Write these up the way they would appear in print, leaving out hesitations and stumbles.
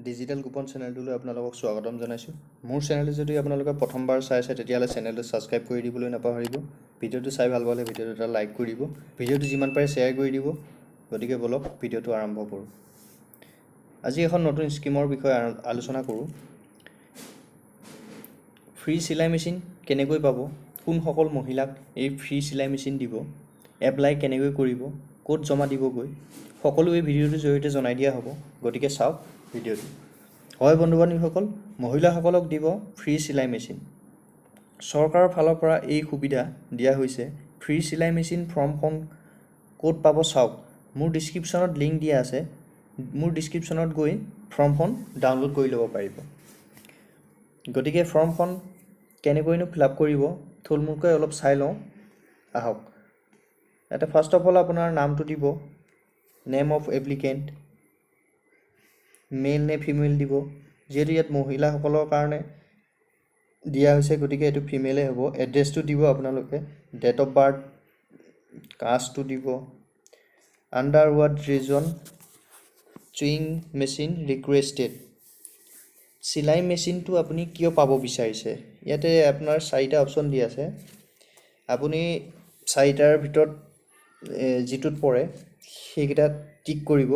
Digital coupon চেনেলটোলৈ আপোনালোকক স্বাগতম জনাইছোঁ। মোৰ চেনেলটো যদি আপোনালোকে প্ৰথমবাৰ চাইছে, তেতিয়াহ'লে চেনেলটো ছাবস্ক্ৰাইব কৰি দিবলৈ নাপাহৰিব। ভিডিঅ'টো চাই ভাল পালে ভিডিঅ'টো এটা লাইক কৰি দিব, ভিডিঅ'টো যিমান পাৰে শ্বেয়াৰ কৰি দিব। গতিকে ব'লক, ভিডিঅ'টো আৰম্ভ কৰোঁ। আজি এখন নতুন স্কীমৰ বিষয়ে আলোচনা কৰোঁ। ফ্ৰী চিলাই মেচিন কেনেকৈ পাব, কোনসকল মহিলাক এই ফ্ৰী চিলাই মেচিন দিব, এপ্লাই কেনেকৈ কৰিব, ক'ত জমা দিবগৈ, সকলো এই ভিডিঅ'টোৰ জৰিয়তে জনাই দিয়া হ'ব। গতিকে চাওক ভিডিঅ'টো। হয় বন্ধু বান্ধৱীসকল, মহিলাসকলক দিব ফ্ৰী চিলাই মেচিন। চৰকাৰৰ ফালৰ পৰা এই সুবিধা দিয়া হৈছে। ফ্ৰী চিলাই মেচিন ফৰ্মখন ক'ত পাব চাওক। মোৰ ডিছক্ৰিপশ্যনত লিংক দিয়া আছে। মোৰ ডিছক্ৰিপশ্যনত গৈ ফৰ্মখন ডাউনলোড কৰি ল'ব পাৰিব। গতিকে ফৰ্মখন কেনেকৈনো ফিল আপ কৰিব, থুলমূলকৈ অলপ চাই লওঁ আহক। ইয়াতে ফাৰ্ষ্ট অফ অল আপোনাৰ নামটো দিব, নেম অফ এপ্লিকেণ্ট, মেল নে ফিমেল দিব। যিহেতু ইয়াত মহিলাসকলৰ কাৰণে দিয়া হৈছে, গতিকে এইটো ফিমেলেই হ'ব। এড্ৰেছটো দিব আপোনালোকে, ডেট অফ বাৰ্থ, কাষ্টটো দিব, under what reason sewing machine requested, চিলাই মেচিনটো আপুনি কিয় পাব বিচাৰিছে। ইয়াতে আপোনাৰ চাৰিটা অপশ্যন দি আছে। আপুনি চাৰিটাৰ ভিতৰত যিটোত পৰে সেইকেইটা টিক কৰিব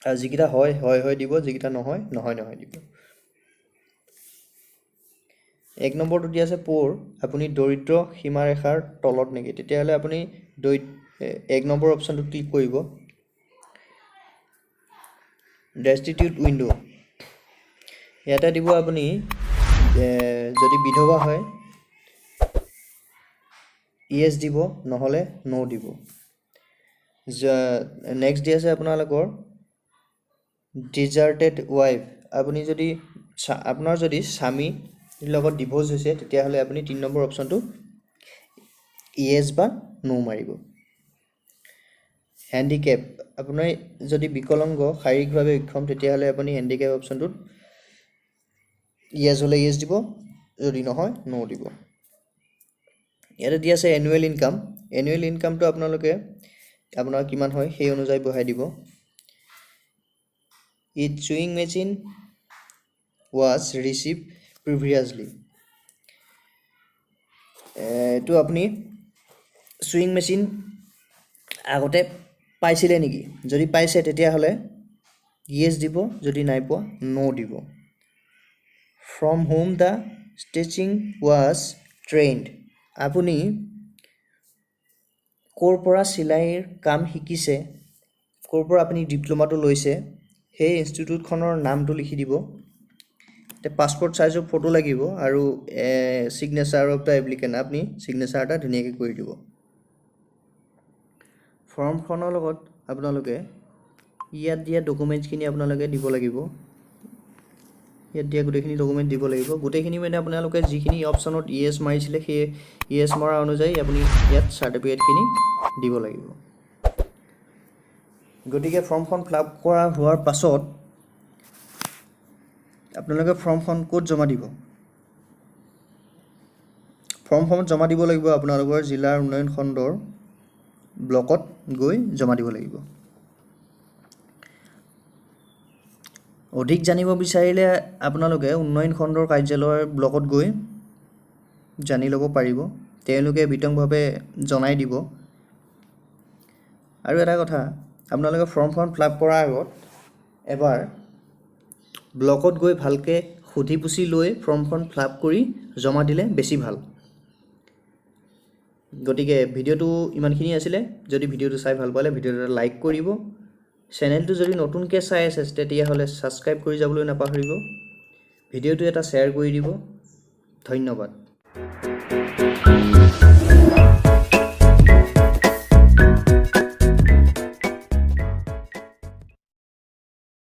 আৰু যিকেইটা হয়, হয় হয় দিব, যিকেইটা নহয়, নহয় নহয় দিব। এক নম্বৰটো দিয়া আছে প'ৰ, আপুনি দৰিদ্ৰ সীমাৰেখাৰ তলত নেকি? তেতিয়াহ'লে আপুনি এক নম্বৰ অপশ্যনটো ক্লিক কৰিব। ডেষ্টিটিউট উইণ্ড', ইয়াতে দিব আপুনি যদি বিধৱা হয় য়েছ দিব, নহ'লে ন' দিব। নেক্সট দি আছে আপোনালোকৰ ডিজাৰ্টেড ৱাইফ, আপুনি যদি আপোনাৰ যদি স্বামীৰ লগত ডিভ'ৰ্চ হৈছে, তেতিয়াহ'লে আপুনি তিনি নম্বৰ অপশ্যনটো য়েছ বা ন' মাৰিব। হেণ্ডিকেপ, আপোনাৰ যদি বিকলাংগ, শাৰীৰিকভাৱে অক্ষম, তেতিয়াহ'লে আপুনি হেণ্ডিকেপ অপশ্যনটোত য়েছ হ'লে য়েছ দিব, যদি নহয় ন' দিব। ইয়াতে দি আছে এনুৱেল ইনকাম। এনুৱেল ইনকামটো আপোনালোকে আপোনাৰ কিমান হয় সেই অনুযায়ী বহাই দিব। If sewing machine was receive previously, এইটো আপুনি চুইং মেচিন আগতে পাইছিলে নেকি? যদি পাইছে তেতিয়াহ'লে য়েছ দিব, যদি নাই পোৱা ন' দিব। From whom the stitching was trained, আপুনি ক'ৰ পৰা চিলাইৰ কাম শিকিছে, ক'ৰ পৰা আপুনি ডিপ্ল'মাটো লৈছে, সেই ইনষ্টিটিউটখনৰ নামটো লিখি দিব। এতিয়া পাছপৰ্ট চাইজৰ ফটো লাগিব আৰু ছিগনেচাৰ অফ the applicant, আপুনি ছিগনেচাৰ এটা ধুনীয়াকৈ কৰি দিব। ফৰ্মখনৰ লগত আপোনালোকে ইয়াত দিয়া ডকুমেণ্টছখিনি আপোনালোকে দিব লাগিব। ইয়াত দিয়া গোটেইখিনি ডকুমেণ্ট দিব লাগিব। গোটেইখিনি মানে আপোনালোকে যিখিনি অপশ্যনত য়েছ মাৰিছিলে, সেই য়েছ মৰা অনুযায়ী আপুনি ইয়াত চাৰ্টিফিকেটখিনি দিব লাগিব। গতিকে ফৰ্মখন ফিল আপ কৰা হোৱাৰ পাছত আপোনালোকে ফৰ্মখন ক'ত জমা দিব? ফৰ্মখন জমা দিব লাগিব আপোনালোকৰ জিলাৰ উন্নয়ন খণ্ডৰ ব্লকত গৈ জমা দিব লাগিব। অধিক জানিব বিচাৰিলে আপোনালোকে উন্নয়ন খণ্ডৰ কাৰ্যালয়ৰ ব্লকত গৈ জানি ল'ব পাৰিব। তেওঁলোকে বিতংভাৱে জনাই দিব। আৰু এটা কথা, আপোনালোকে ফৰ্মখন ফিল আপ কৰাৰ আগত এবাৰ ব্লকত গৈ ভালকৈ সুধি পুচি লৈ ফৰ্মখন ফিল আপ কৰি জমা দিলে বেছি ভাল। গতিকে ভিডিঅ'টো ইমানখিনি আছিলে। যদি ভিডিঅ'টো চাই ভাল পালে ভিডিঅ'টো এটা লাইক কৰিব। চেনেলটো যদি নতুনকৈ চাই আছে, তেতিয়াহ'লে ছাবস্ক্ৰাইব কৰি যাবলৈ নাপাহৰিব। ভিডিঅ'টো এটা শ্বেয়াৰ কৰি দিব। ধন্যবাদ।